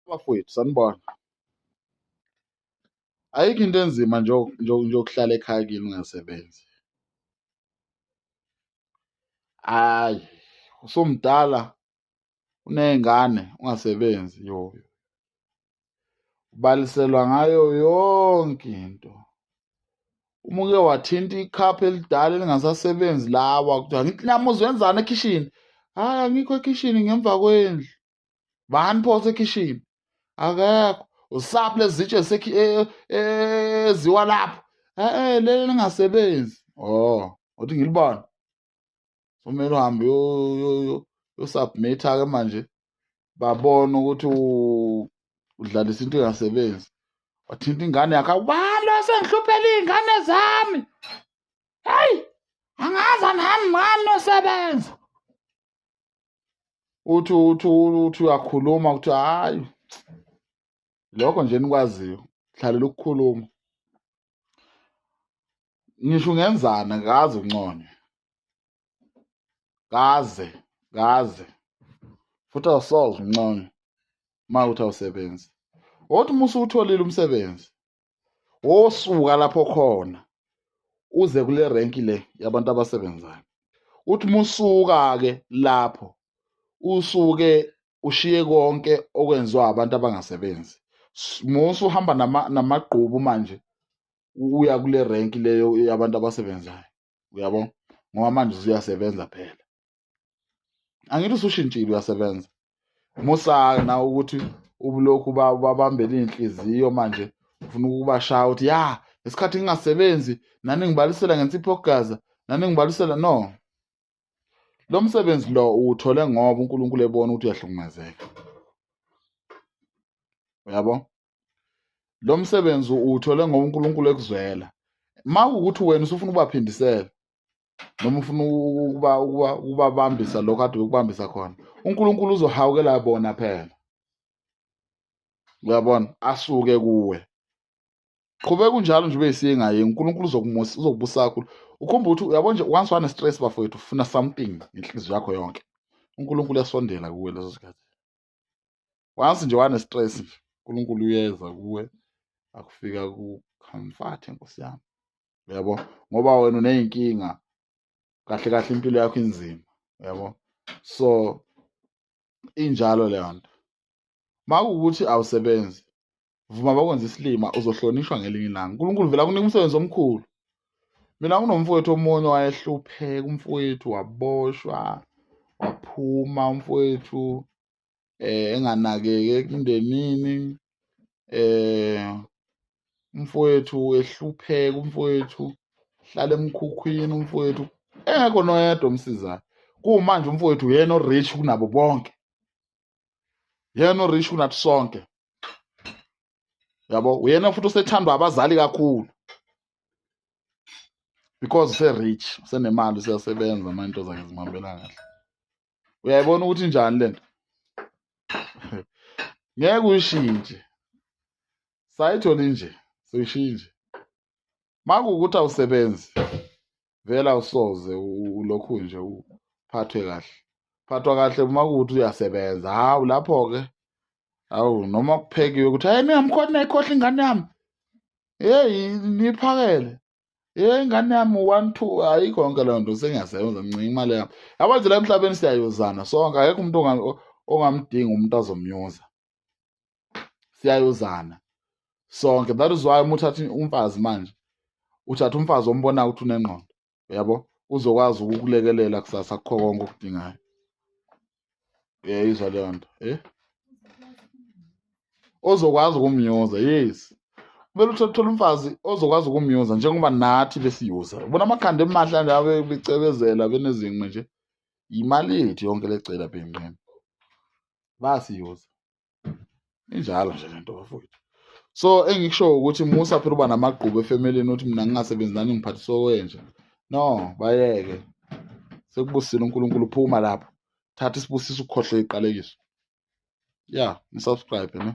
Bafowethu, sanibona. Ayikho into enzima nje njengokuhlala ekhaya kini ungasebenzi. Hhayi, usumdala uney'ngane ungasebenzi, yo. Ubaliselwa ngayo yonke into. Uma uke wathinta ikhaphu elidala elingasasebenzi lawa, kuthiwa ngithi nami uzwenzani ekhishini? Hhayi, angikho ekhishini, ngemva kwendlu. Bani pho osekhishini? Akekho. Usaphi lezi zitsha eziwa lapho? Eh, leli lingasebenzi. Oh, uthi ngilibona. Kumele uhambe uyosubmit-ke manje, babone ukuthi udlalisa into engasebenzi. Wathinta ingane yakhe, ubani lo sengihluphela iy'ngane zami? Heyi, angazi angihambi ngani nosebenza. Uthi uthi uthi uyakhuluma ukuthi hhayi, lokho nje enikwaziyo, hlalela ukukhuluma. Ngisho ungenzani kaze unconywe. Kaze, kaze. Futhi awusoze unconywe uma uthi awusebenzi. Wothi uma usuwutholile umsebenzi, wosuka lapho khona uze kule renki le yabantu abasebenzayo. Uthi uma usuka-ke lapho, usuke ushiye konke okwenziwa abantu abangasebenzi. Musu uhamba namagqubu manje uya kule renki leyo yabantu abasebenzayo, uyabo? Ngoba manje usuyasebenza phela. Angithi usushintshile uyasebenza. Musa na ukuthi ubulokhu babambela iy'nhliziyo manje ufuna ukubashaya ukuthi ya ngesikhathi ngingasebenzi nani ngibalisela ngensipho yokugaza, nani ngibalisela. No, lo msebenzi lo uwuthole ngoba uNkulunkulu ebona ukuthi uyahlukumezeka, uyabo? Lo msebenzi uwuthole ngoba uNkulunkulu ekuzwela. Uma kuwukuthi wena usufuna ukubaphindisela noma ufuna ukubabambisa lokho kade bekubambisa khona, uNkulunkulu uzohawukela bona phela, uyabona, asuke kuwe. Qhubeka unjalo nje ube yisinga uNkulunkulu uzokumusa, uzokubusa kakhulu. Ukhumbule ukuthi uyabona nje once wane stress bafowethu, ufuna something ngenhliziyo yakho yonke, uNkulunkulu uyasondela kuwe leso sikhathi. Once nje wane stress nje, uNkulunkulu uyeza kuwe, akufika ku-comfort, Nkosi yami, uyabo? Ngoba wena uney'nkinga, kahle kahle impilo yakho inzima, uyabo? So injalo leyo nto. Uma kuwukuthi awusebenzi, vuma bakwenza isilima, uzohlonishwa ngelinye ilanga. uNkulunkulu vele akunika umsebenzi omkhulu. Mina kunomfowethu omunye wayehlupheka, umfowethu waboshwa, waphuma umfowethu enganakeki emndenini, umfowethu ehlupheka, umfowethu hlala emkhukhwini, umfowethu engekho noyedwa omsizayo. Kumanje umfowethu uyena o-rich kunabo bonke, yena o-rich kunathi sonke, yabo? Uyena futhi osethandwa abazali kakhulu because use-rich, usenemali, useyasebenza, manje into zakhe zimhambela kahle. Uyayibona ukuthi njani lento? Ngeke uyishintshe, sayitholi nje, siyishintshe. Makuwukuthi awusebenzi vele, awusoze ulokhu nje uphathwe kahle. Phathwa kahle uma kuwukuthi uyasebenza. Hawu, lapho-ke, hawu, noma kuphekiwe ukuthi hayi, ningamkhona, nayikhohlwa ingane yami, heyi, niyiphakele, hey, ingane yami, one two, ayikho yonke leyo nto. Sengiyasebenza, ngincinga imali yami, yabo nje. La emhlabeni siyayozana sonke, akekho umuntu ongamdingi umuntu azomyuza, siyayozana sonke. That is why uma uthatha umfazi manje, uthatha umfazi ombonayo ukuthi unengqondo, uyabo, uzokwazi ukukulekelela kusasa kukho konke okudingayo. Uyayizwa leyo nto? Ozokwazi ukumyuza, yes. Kumele uthole umfazi ozokwazi ukumyuza njengoba nathi besiyuza. Ubona amakhanda emahle nje, abe becebezela, benezinqe nje, imali yethu yonke lecela lapha enqeni, bayasiyuza. Injalo nje lento, bafowethu. So engikusho ukuthi musa phela uba namagqubu efemelini, uthi mina ngingasebenzi nani ngiphathiswa kwenje. No, bayeke, sekubusisile uNkulunkulu, phuma lapho, thatha isibusiso, ukhohlwe iqalekiso. Ya, nisubscribe ne.